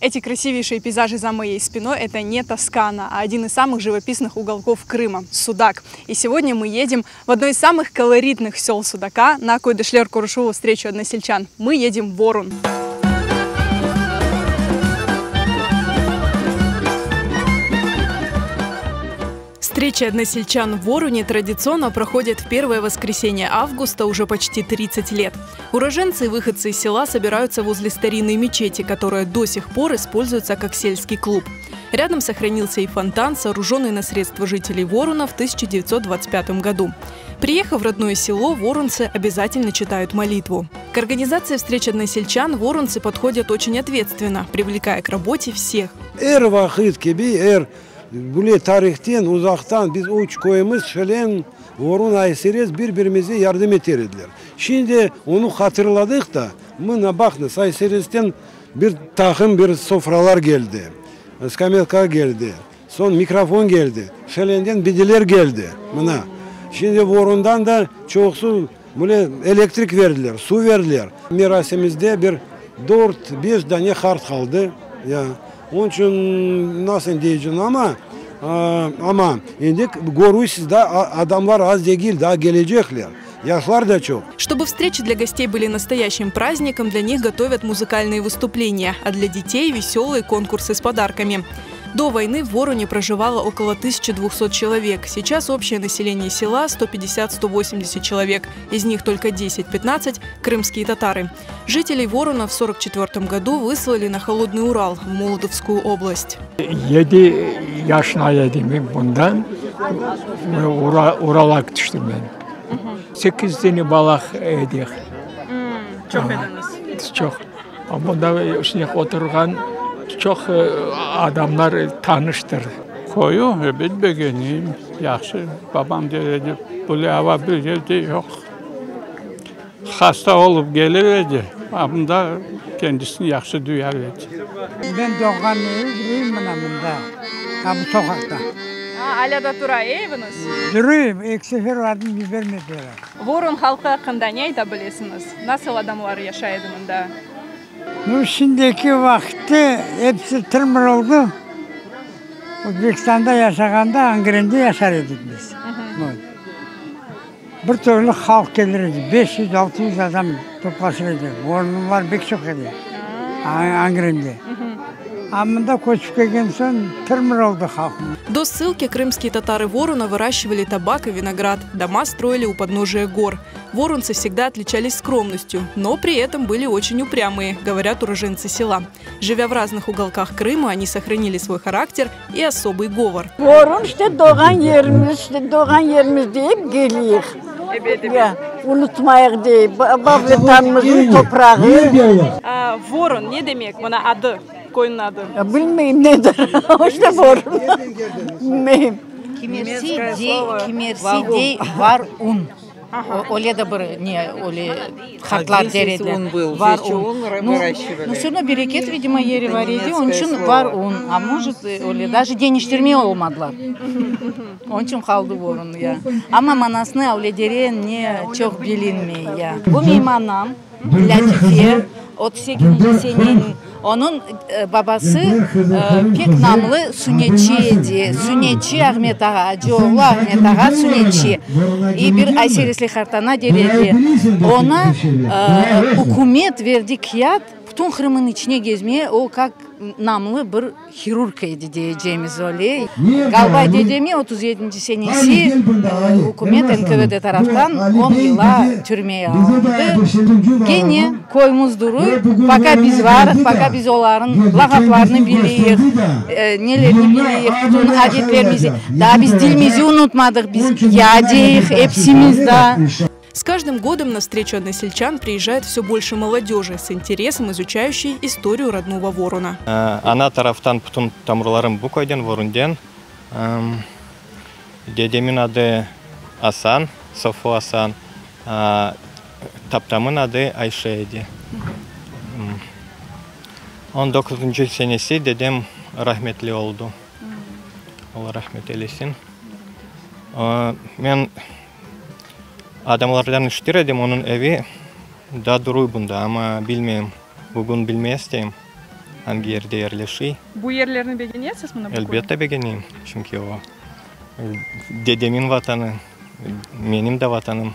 Эти красивейшие пейзажи за моей спиной – это не Тоскана, а один из самых живописных уголков Крыма – Судак. И сегодня мы едем в одно из самых колоритных сел Судака на Койдышлер Курушеву встречу односельчан. Мы едем в Ворун. Встреча односельчан в Воруне традиционно проходит в первое воскресенье августа уже почти 30 лет. Уроженцы и выходцы из села собираются возле старинной мечети, которая до сих пор используется как сельский клуб. Рядом сохранился и фонтан, сооруженный на средства жителей Воруна в 1925 году. Приехав в родное село, ворунцы обязательно читают молитву. К организации встреч односельчан ворунцы подходят очень ответственно, привлекая к работе всех. Er vaqıt kibi, er böyle tarihten uzaqtan biz üç köyümiz Şelen, Vorun, Ay-Serez bir-birimize yardım eter ediler. Şimdi onı hatırladıq da, mına baqıñız, Ay-Serezden bir taqım bir sofralar keldi, skamelka keldi, soñ mikrofon keldi, Şelenden bideler keldi, mına. Şimdi Vorundan da çoqusı böyle elektrik berdiler, suv berdiler. Merasimizde bir dört, beş dane qart qaldı, ya. Onıñ içün, nasıl deycem, amma, amma endi körüysiz da, adamlar az degil, daa kelecekler, yaşlar da çoq. Чтобы встречи для гостей были настоящим праздником, для них готовят музыкальные выступления, а для детей – веселые конкурсы с подарками. До войны в Воруне проживало около 1200 человек. Сейчас общее население села 150-180 человек. Из них только 10-15 – крымские татары. Жителей Воруна в 1944 году выслали на Холодный Урал, в Молотовскую область. Yedi yaşına edim men bundan Uralğa tüştim men. Sekiz dane bala edik. Çoq ediñiz. Çoq. Bunda şimdi oturğan çoq adamlar tanıştır. Köyü ebet begenim, yahşı. Babam der edi, böyle ava bir yerde yoq. Hasta olıp kelir edi, a bunda kendisini yahşı duyar edi. Men doğğan evi bileyim mına mında, ha bu soqaqta. Alâ da tura eviñiz? Duruyım, eki sefer vardım, yibermediler. Vorun halqı aqqında ne ayta bilesiñiz? Nasıl adamlar yaşay edi mında? Nu, şimdiki vaqıtte episi tır-mır oldı. Özbekistanda yaşağanda Angrende yaşar edik biz. Bir türlü halq kelir edi, 500, 600 adam toplaşır edi, orunlar pek çoq edi Angrende. A mında köçip kelgen soñ tır-mır oldı halq. До ссылки крымские татары Воруна выращивали табак и виноград. Дома строили у подножия гор. Ворунцы всегда отличались скромностью, но при этом были очень упрямые, говорят уроженцы села. Живя в разных уголках Крыма, они сохранили свой характер и особый говор. Vorun işte doğğan yerimiz, işte doğğan yerimiz deyip keleyik. Ya, unutmayıq deyip, baba Vetanımıznıñ toprağı. Vorun ne demek? Mına adı, köyniñ adı. Bilmeyim nedir, işte Vorun, bilmeyim. Kimersi dey, kimersi dey var un. Öyle de bir ne, öyle qartlar der ediler. Var un. Nu, nu vse ravno bereket, vidimo, yeri var edi, onıñ içün var un. A может, öyle даже deñiştirmey olmadılar. Onıñ içün qaldı Vorun, ya. Amma manasını öyle deren ne çoq bilinmey, ya. Bu menim anam, Lâtife, 38-nci seneniñ, onıñ babası pek namlı sunetçi edi, sunetçi Ahmet ağa, acı oğlu Ahmet ağa sunetçi. İ bir Ayserisli qartana der edi, oña ükümet verdi kâğıt, bütün Qırımnıñ içine gezmeye, o kak namlı bir hirurg edi deyecemiz öyle. Galbay dedemi 37-nci senesi ükümet NKVD taraftan on yıla türmeye alındı. Kene köyümiz duruy, poka biz varıq, poka biz olarnıñ lağaplarını bileyik, nelerni bileyik, bütün adetlerimizi. Daa biz dilimizi unutmadıq, biz ya deyik epsimiz da. С каждым годом на встречу односельчан приезжает все больше молодежи с интересом изучающей историю родного Воруна. Ana taraftan bütün tamırlarım bu köyden, Vorunden. Dedemin adı Asan, Sofu Asan, taptamın adı Ayşe edi. 19-ncı senesi dedem rahmetli oldu. Alla rahmet eylesin. Men adamlardan işitir edim, onıñ evi daa duruy bunda, amma bilmeyim, bugün bilmez deyim. Angi yerde yerleşiy. Bu yerlerni begenesiz, mına bu köyni? Elbette begenem, çünki o, dedemin vatanı, menim de vatanım.